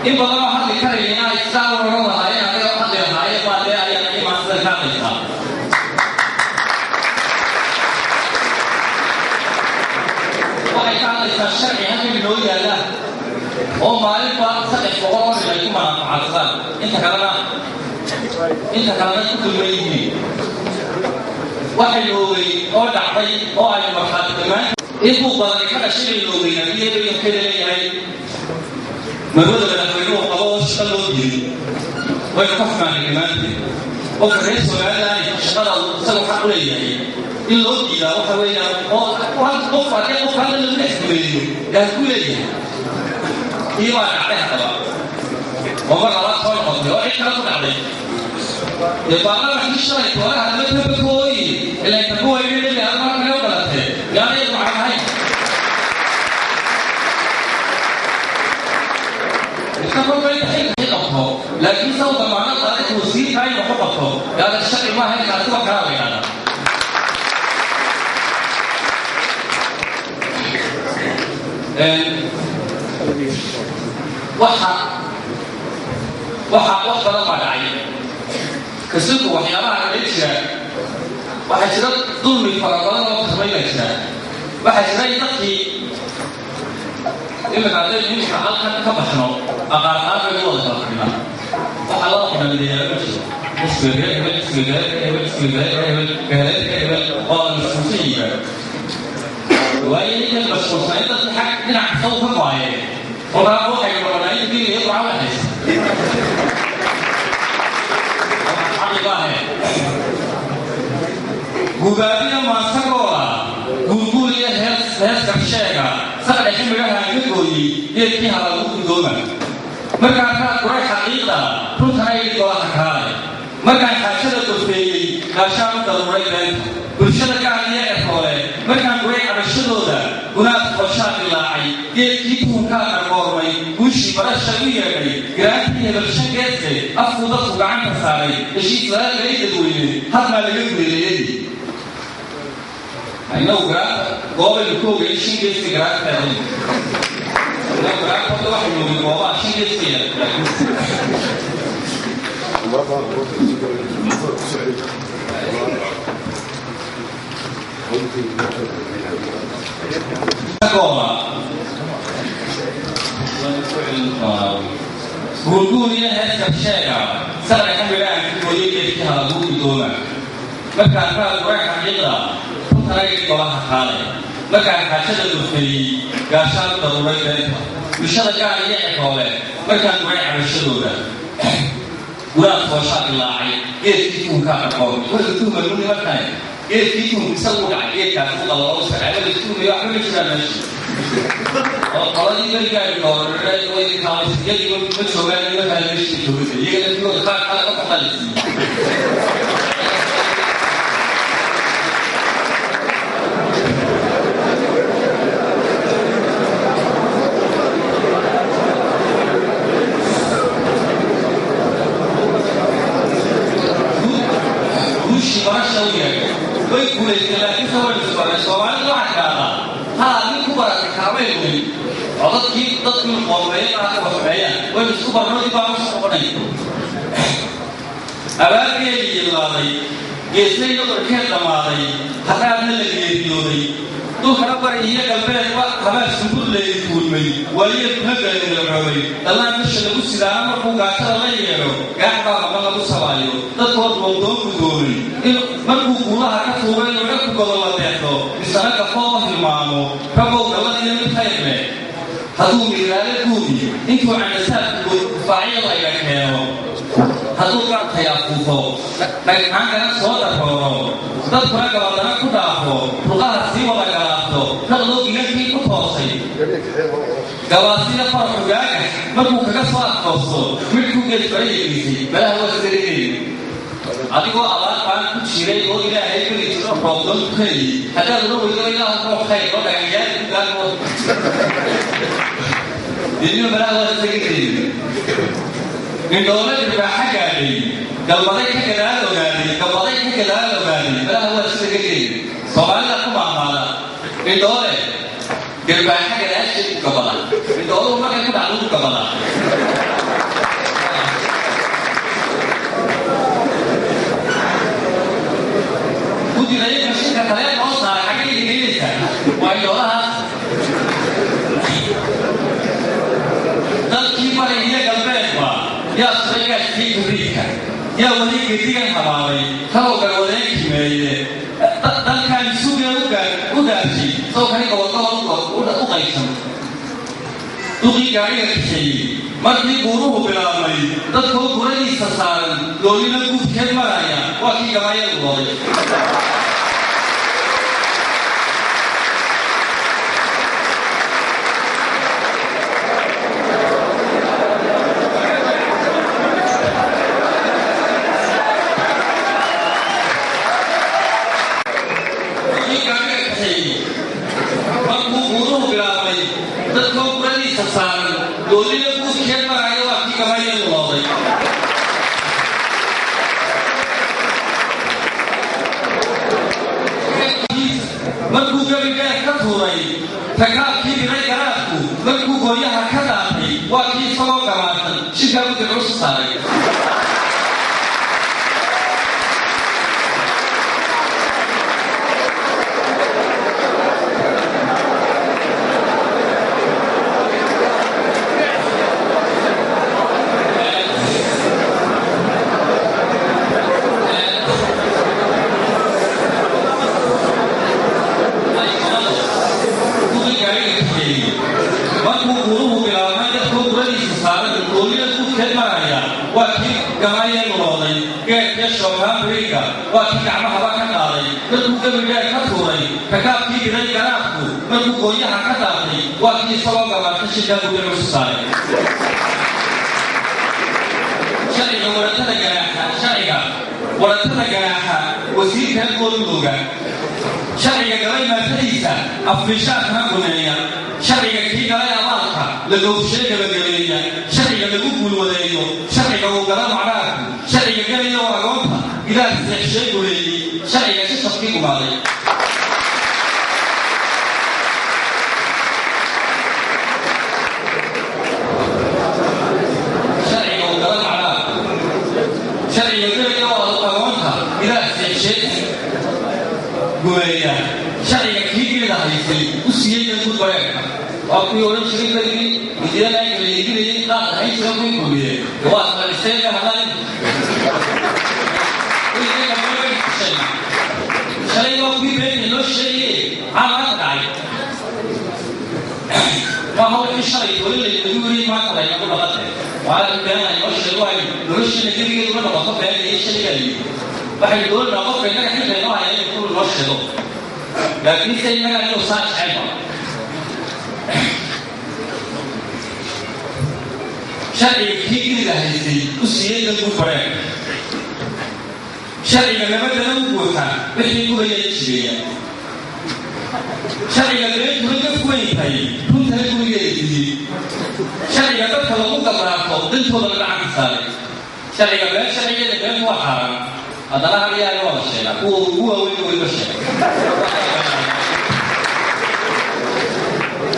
In badan oo hadli karayna ay sidaa u oran lahaayeen, anaga u hadli lahaayeen baa dee ayaa naga maasida ka hadlaysaa. Waxay ka hadlaysaa sharci halkan inoo yaalla oo maalinba 300 oo nin ay ku manaaficadsadaan, inta kalena ku dulman yihiin. Waxaynu ogey oo dhacday oo aynu markhaati dhammaan in buu badani ka dhashay baynu ogeyn. Haddii ebeyankeeda leeyahay marwada madaxweynuhu qabo oo shaqo loo diiday, waynu ka xumaanay dhammaanteed. Qofka reer Somaliland shaqada isagu xaq u leeyahay in loo diidaa waxa weeyaan oo qof haddii qofka hadda lagu dhex dumeeyo yaa ku leeyahay iyo baa dhacday. Haddaba oo mar labaad soo noqotay oo cid kale ku dhacday dee baarlamankii shalay toonaha lama tabakooyi ilaa tabuwayne nebi admar kale u dhalatee yaanayadu macno ahayn. Iska kolba inta xilka qabto, laakiin saw damaanad qaaday wasiirka inuu ku qabto yaada sharci maaha in kaasi wax kalaa la yidhahdaa. Waxa wax badan baa dhacay kasiku waxyaabaha kale jira. Waxaa jira dulmi fara badan oo kasmay baa jira. Waxaa jira in dadkii imika haddaynu imika halkan ka baxno, aqaar qaar baynu wada kala fadhinaa. Waxaa loo xidhamideeyaa ma jiro xisbiga reer hebel, xisbiga reer hebel, xisbiga reer hebel, reer hebel oo la mashquulsan yihiin. Waayo ninkan mashquulsan in dadka xag dhinac kasta uu ka go-aye, kolkaa waxay noqonaa inta geliga iyo qurca waxaysa caqli. Gubaabiya maansagooda guurguur iyo hees hees karsheega saqdhexe midhahaan ka gooyey geedkii halagu guddooma. Markaan kaa guray xaqiiqda runtana idhi golaha kaalay, markaan xaajada gorfeeyey gaashaan u daruuray beenta bulshada gaal iyo eroole, markaan guray cabashadooda gunaad qooshaa dilaacay, geedkii tuhunkaa qarqoormay, guushii barasha u yeedhay, garaantii hebelshan geedse afkuu dadku gacanta saaray, heshiis lala galay dadweyne hadmaa laga guleeyadii. Inagu garaanta goobaynu ku ogay shan geeska garaanteeda. Inagu garaanta horta waxaynu ogay goobaha shan geeska yaala. Gooba guurguur iyo heeska sheega saqdhexa midhahan ka gooyay geedkii halagu guddooma. Markaan kaa guray xaqiiqda runtana idhi golaha kaalay, markaan xaajada gorfeeyey gaashaan u daruuray beenta bulshada gaal iyo eroole, markaan guray cabashadooda gunaad fooshaa dilaacay, geedkii tuhunkaa qarqoormay. Waynu tuhmaynu nimankane geedkii tuhunku isagu dhacay, geedkaasi u qalalo iska dhacay. Wala tuhmayo, waxba ma jiraan meesha oo qoladii berigaari dooraray way kaamaysyadii ma joogaan nimankaan meesha joogay, iyaga laftigooda qaar kale ka baxalisiiyey. Guushii barasha u yeedhay way guulaysteen, laakiin se waynu isbarnay. Soomaalidu waxaa tidhaahdaa haa nin ku baratay kaamay weyn oo dadkii dadkii qoormeeya qaarka waxmeeyaan waynu isku barno, dib baan usoo noqonay. Abaargeedii yidlaaday, geesayna qorkeed dhammaaday, haqaadna la geeriyooday, dhulkana bari iyo galbeedba habaar sungur leedi tuulmay, waayeelkuna galangalcoobay, dhallaan dusha lagu sidaana markuu gaajada la yeedho gaax baa maqan lagu sabaayo, dadkood doondoon gudoomay in markuu guulaha ka tuugo inuu cirku godo la deexdo misana gafo oo hilmaamo. Rabow gallad iyo mid khayr leh hadduu miiraale guudi intuu canasaadku dufaaciya layga keeno, hadduu gaadkay afuufo dhagxaankana soo darooro, dadkuna gabadana ku dhaafo, ruqaha sii wada galaafto, raqdoo gilankii ku toosay, gabaasida faraxu gaagax markuu kaga soo adkoosto, midhkuu geed farayagiisay malaha waa sidareegeeyo. Adigoo abaar baan ku jiray oo Ilaahay beri jiro roobdoon tukanayay, haddaad ula weydo Ilaahu roob khayr oo dhagaxyaali ku gaarmo dinimo malaha waa sidareegeeyo. Indhoole dhirbaaxa gaadhay, galbaday ka gadaal ogaaday, galbaday ka gadaal ogaaday, malaha waa sida gageeda. Soomaalida ku maamaada indhoole dhirbaaxa gadaasheed ku gabada, indhooluhu markay ku dhacdo ku gabada. Maydhoolahaas dalkii bari iyo galbeedba yaa suray gaashkii kibriidka, yaa weli gedigan habaabay kaloo garwadeen kimeeye, dalkan sugee u dhaafshay sawkani gobolgobol u qaybsan. Duqii gaadhiga kaxeeyey markii guuruhu bilaabmay, dadkoo guradiisa saaran doolina guudkeed maraya, waa kii gabaayadu waday. Duqii gaadhiga kaxeeyey markuu guuruhu bilaabmay, dadkoo guradiisa saaran doolina guudkeed maraya, waa kii gabaayadu looday. Markuu gabi dheer ka tuuray rakaabkii dhibay garaadku, markuu gooyaha ka daatay, waa kii isagoo gamaarsan shirkaa guddi culus saaray. Markuu guuruhu bilaabmay, dadkoo guradiisa saaran doolida guudkeed maraya, waa kii gamaayee lulooday. Geedkee shookaan biriiga waa kii gacmahaba ka qaaday. Markuu gabi dheer ka tuuray rakaabkii dhibay garaadku, markuu gooyaha ka daatay, waa kii isagoo gamaarta shirkaa guddi culus saaray. Sharciga waratada ganaaxa, sharciga waratada ganaaxa wasiirka goolmooga, sharciga galay maatadiisa afmishaarkana guneeya, sharciga kii galay abaalka la gowshee gabagabeeya, sharciga lagu guulwadeeyo, sharciga uu gala macraarku, sharciga gelaya oo agoonta gidaar seexshee guleeyey, sharciga shashabkii gumaaday. Sharciga uu gala macraarku, sharciga gelaya oo agoonta gidaar seexshee gumeeya, sharciga kii geeda haysay u siiyey danguud bareerka, waa kuwii odhan jiray berigii midiyada la iibinayay qaad ahayn jira, kuwii kulmiye waa isla dhiseen hadlaan. Shalay waa kuwii beenta loo sheegaye, maxaa maanta dhacay? Maaha wixii shalay weli lagu yiri maanta laynagu dhaqante waa been laynoo sheego. Ay nolosheena gebigeedu ma noqoto been iyo shalay baa layidhi. Waxaynu doonaynaa qofka innaga xilka inoo haya inuu kullu noo sheego, laakiin se innaga inuu saa jecelba. Sharciga kii geliga haysay u siiyey danguud bareer, sharciga nabadana u buuxa wixii gubaya jibeeya, sharciga beentuna gaf weyn tahay runtana gurigeeda siiyey, sharciga dadka lagu gabraarto dantoodana gacanka saaray, sharciga been sharcigeeda beentu waa xaaraan, haddana hal waa la sheegaa, kuwa ugu waaweyn weliba sheegay,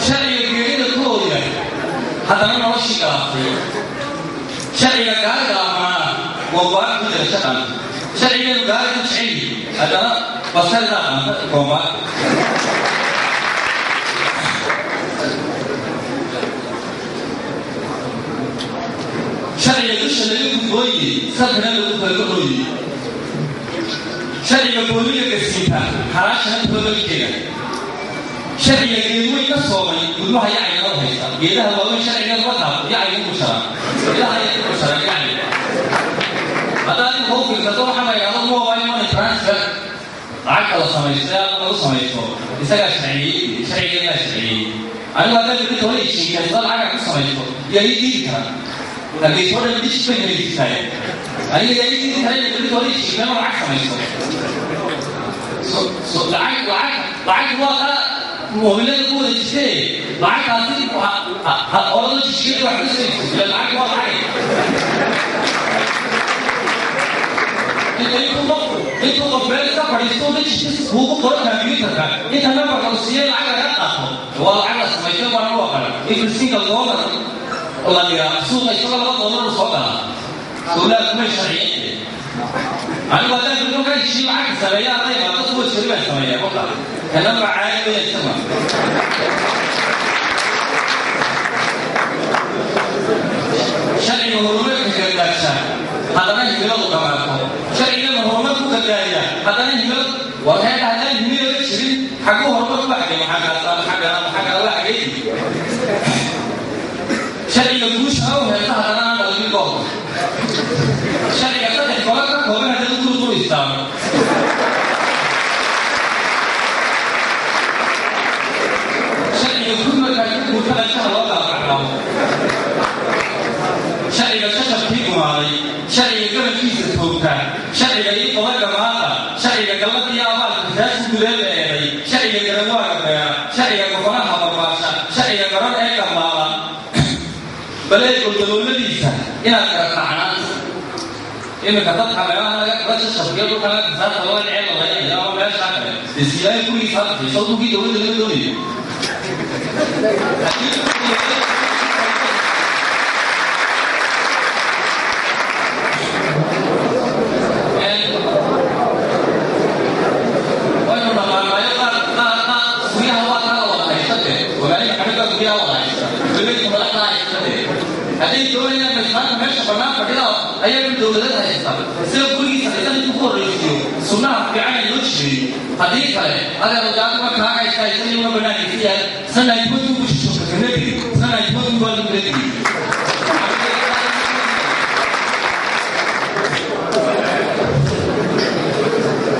sharciga geerida kooda haddana noloshii galaaftay, sharciga gaariga amaana goombaar ku jira shaqan, sharcigeenu gaari ku jecel yihi haddana basaridaa qaanta goombaar. Sharciga dusha laga gudbooye salkana lagu kalgahooye, sharciga booliga gasiinta xaraashana toobalkeeda, sharciga geedweyn ka soomay gudmaha yacayga u haysta geedaha waaweyn, sharcigeedu ma taabto yacayga u jaraa, geedaha ayay ku jaraa yacayga. Haddaad imika u fiirsato waxaa la yidhahdo mobile money transfer, lacagta la samaysto ee lagu samaysto, isagaa sharciyey, sharcigeedaa sharciyey. Anigu haddaan berrito hore ishiikaysado lacagaa ku samaysto, yaa ii diidi kara? Hargeysa oo dhan digit bay kala jirtaay, aniga yaa ii diidi kara ina berrito hore ishiikeeno lacag samaysto? Lacag lacag lacag waa kaa moobilada ku wada jirtee, lacagtaasi orada jijiyada wax ka sayso ila lacag waa lacag. Intuu qof meel iska fadhiisto dijit kuugu qoro computerka, inta nambarka uu siiyey lacag laga qaato, waa lacag la samaysay waana u aqala. Every single dollar la dhigaa suuqa isagoo $2 uu soo galaa, dowlad kumay sharciyeyn. Anigu haddaan guddoonka heshiiyo lacagta sameeya hadday imaado kuwa jiri baan sameeyaa kolka kana waa caadi weya isaguna. Sharciga horumarka gargaarsa haddana himiladu dhamaato, sharcigana horumar ku gargaariya haddana himiladu war heedha haddaan himilada jirin xaguu horumar ku xagay maxaa maxaa maxaa waa xagay. Sharciga guusha u heesta haddana aan dhalin goolka, sharciga saddex golo ka kooban haddana guri dul istaago, sharciga gurmarkaa ka guurtada shaha loo kala baxlaamo, sharciga shashabkii gumaaday, sharciga gabankiisa toogtaa, sharciga ii qoda gamaada, sharciga galladiyo abaalka raasku gudeeda eeday, sharciga garawaaga beera, sharciga gobonaha barbaasha, sharciga garan ee gambaala balee goldalooladiisa inaad garatacnaanta. Iminka dadka meelaha laga kala shashabkiyo dhulka laga kasaarta loo dhacee la laynaya ama meeshaa kale dee siilaayo gurigiisa ha bixiyo soo dhulkii dowladda laga doonayo. Waynu dhaqaanaayo qaar qaar qaar guryaha waa kala wada haysate, walaali Maxamed baa guryaha wada haysta, dowladda madaxda haysate. Hadday doonayaan maanta meesha bannaan fadhida ayaga dowladada haysta sida gurigiisa haysan intuu ku horreysiiyo sunnaha fiican ee loo jireeyo. Haddii kale adeer odaaduma kaa haysta haysan iyaguna bannaankiisa yaal sanaymodu ku shishokakanadigi sanaymodu baa lagu kala digay.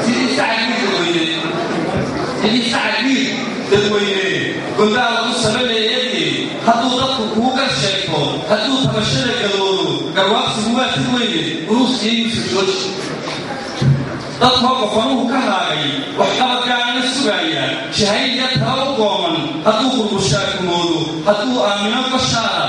Sidii sacadkii dadweyne, sidii sacadkii dadweyne gondaa lagu sameeyeeye, hadduu dadku kuu gar sheegto, hadduu tabashada gadoodo, garwaaqsigu waa si weyne uruusiyo Yuusuf jooji. Dadkoo gofanuhu ka haagay waxqabadkaana sugaaya shahayd iyo tala u gooman, hadduu qurqushaa kumoodo, hadduu aamino goshaada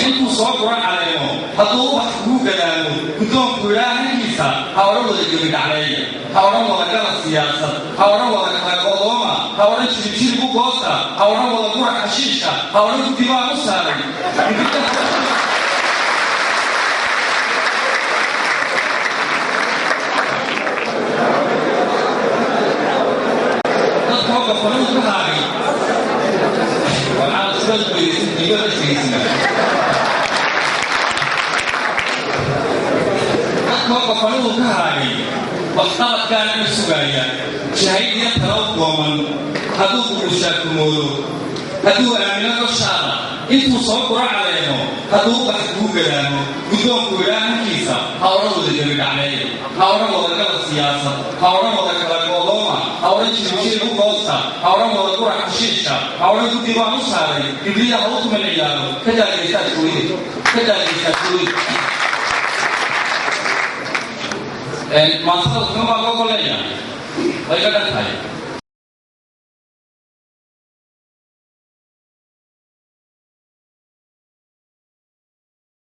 intuu soo guro caleemo, hadduu ubax kugu gadaamo, guddoonku idhaa hankiisa ha odhan wada gebi dhacleeya, ha odhan wada gala siyaasad, ha odhan wada kala go'dooma, ha odhan jiribjirib u goosta, ha odhan wada gura xashiishka, ha odhan guddi baan u saaray. Dadkoo gofanuhu ka haagay waxaa sidaad weydaysan diibada isgeysiina. Dadkoo gofanuhu ka haagay waxqabadkaana ma sugaaya shahayd iyo talo gooman, hadduu qurqushaa kumoodo, hadduu aamino goshaada intuu soo guro caleemo, hadduu ubax kugu gadaamo, guddoonku idhaa hankiisa ha odhan wada gebi dhacleeya, ha odhan wada gala siyaasad, ha odhan wada kala go'dooma, ha odhan jiribjirib u goosta, ha odhan wada gura xashiishka, ha odhan guddi baan u saaray ibliya ha u tuman ciyaaro ka daagaysaad gooyde ka daagaysaad gooyde. Maantada wuxuun baa loo goleeya way ka dhan tahay.